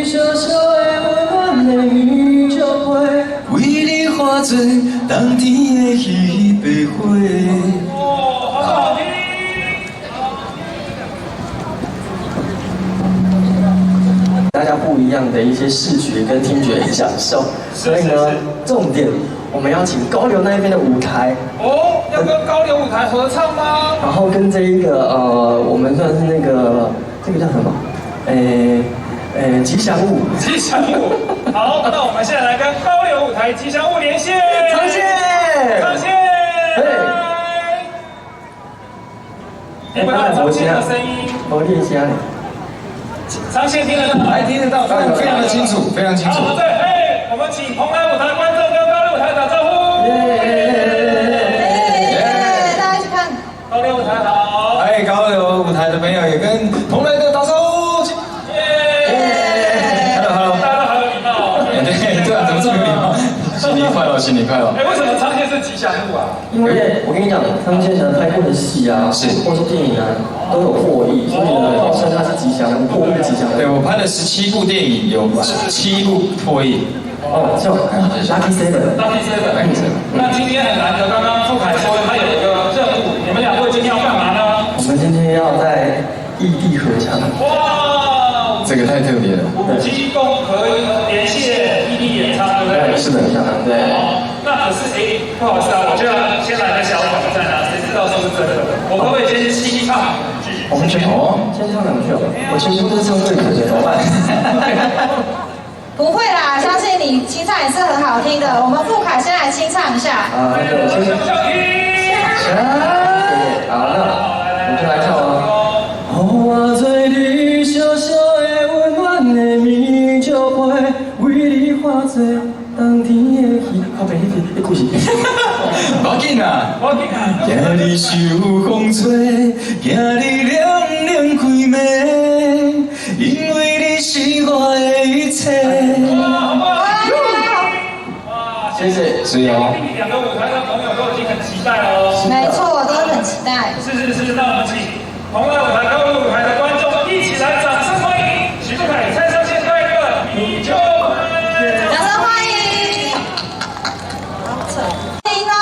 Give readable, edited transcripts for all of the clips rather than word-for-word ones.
小小的溫暖的棉石被，為你化做冬天的彼白花。哦，好好聽。大家不一樣的一些視覺跟聽覺享受，所以呢，重點我們要請高流那一邊的舞台。哦，要跟高流舞台合唱嗎？然後跟這一個我們算是那個這個叫什麼？吉祥物。吉祥物。好，那我們現在來跟高流舞台吉祥物連線。長線。長線。聽不到長線的聲音。我練一下。長線聽得到嗎？還聽得到，非常非常的清楚，非常清楚。好，對，哎，我們請蓬萊舞台觀眾跟高流舞台打招呼。耶！大家一起看。高流舞台好。哎，高流舞台的朋友也跟蓬萊的打招呼。耶！Hello Hello，大家都好有禮貌。哎，對對啊，怎麼這麼有禮貌？新年快樂，新年快樂。哎，為什麼長線是吉祥物啊？因為我跟你講，長線呢拍過的戲啊，或是電影啊，都有獲益，所以呢，號稱它是吉祥物，破億吉祥物。對，我拍了17部電影，有7部破億。哦，叫 Lucky Seven。 Lucky Seven。那今天很難得，剛剛富凱說他有一個任務，你們兩位今天要幹嘛呢？我們今天要在異地合唱。哇，這個太特別了。五七公合連線異地演唱，對不對？是的，對。那可是哎，不好意思啊，我就要先來個小挑戰啊，誰知道是不是真的？我可不可以先清唱兩句？我們先先唱兩句哦，我全部都是唱對嘴的，怎麼辦？不會啦，相信你清唱也是很好聽的。我們富凱先來清唱一下。啊，對，先。謝謝。好，那我們就來唱哦。予我做你小小的溫暖的棉石被，為你化做冬天的彼，靠北，彼句是。無要緊啊，無要緊啊。驚你受風吹，驚你涼涼開暝，因為你是我的一切。哇，好棒！哇，謝謝。是哦。兩個舞台的朋友都已經很期待哦。沒錯，我都很期待。是是是，那我們請蓬萊舞台、高流舞台的觀眾一起來掌聲歡迎許富凱、蔡昌憲帶來的《米酒掌聲歡迎！聽哦，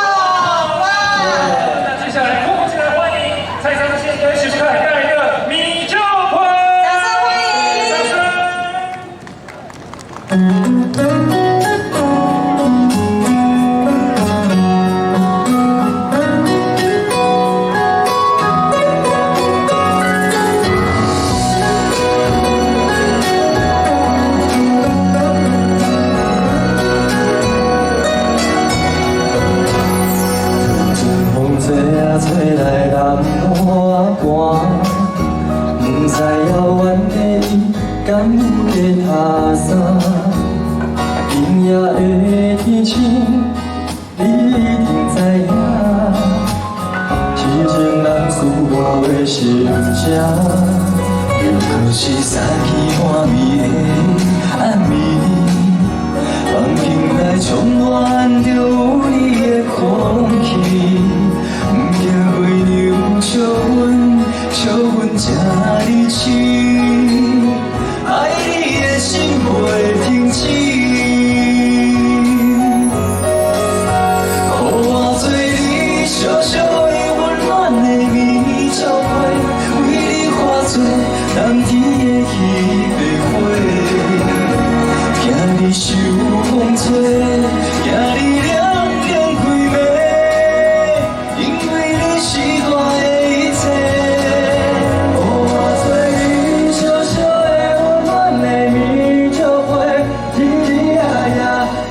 哇！那接下來，迫不及待歡迎蔡昌憲跟許富凱帶來的《米酒會》。掌聲歡迎！掌聲。陣風吹啊吹來南無寒，毋知遙遠的伊敢有加塔衫。今夜的天晴，你一定知影，痴情男子我的心聲。又閣是三更半暝的暗暝，房間內充滿著有你的空氣，毋驚月娘笑阮，笑阮這呢癡，愛你的心袂停止。予我做你小小的溫暖的棉石被，為你化做冬天的彼白花，驚你受風吹，驚你涼涼開暝，因為你是我的一切。予我做你小小的溫暖的棉石被，日日夜夜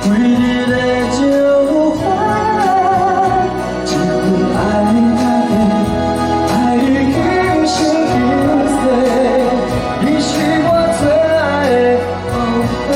規日的情花，這份愛家己，愛你今生今世，你是我最愛的寶貝。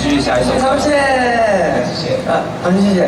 繼續下一首歌。謝謝，謝謝。啊，好，謝謝。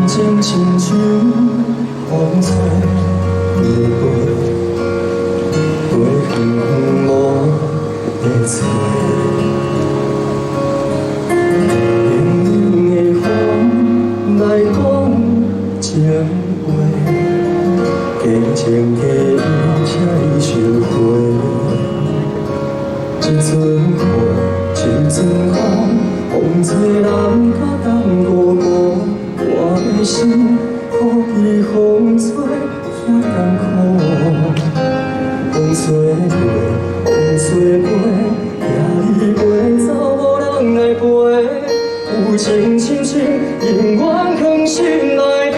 情親像風吹日飛，飛遠遠無得找。冷冷的風來講情話，假情假意請你收回。一陣雨，一陣風，風吹南甲東五五。有情深深，永遠藏心內底。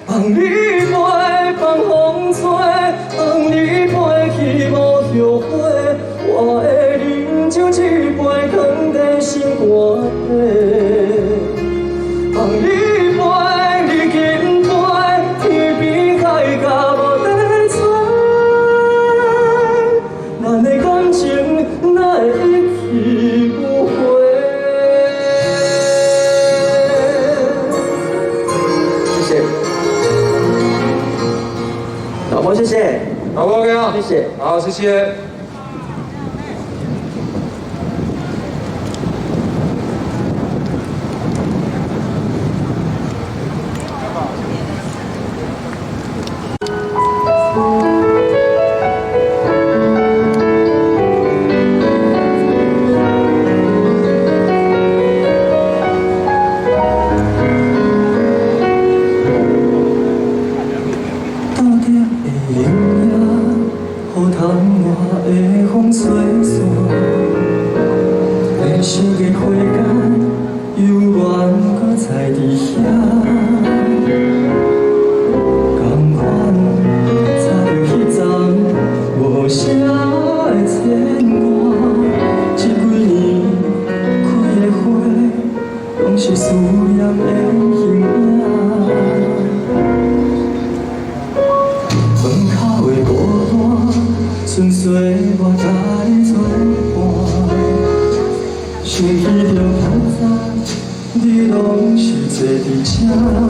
放你飛，放風吹，放你飛去無後悔。我會啉酒一杯，囥佇心肝底。放你飛，你緊飛，天邊海角無得找。咱的感情哪會一去不回？謝謝，導播謝謝，好，OK 啊，謝謝，好，謝謝。道德的冷夜，予窗外的風吹散，白色的花間，猶原閣在佇遐。仝款插著彼層無聲的牽掛，這幾年開的花，攏是思念的形影。門口的孤單，純粹我共你作伴。想起著較早，你攏是坐佇這。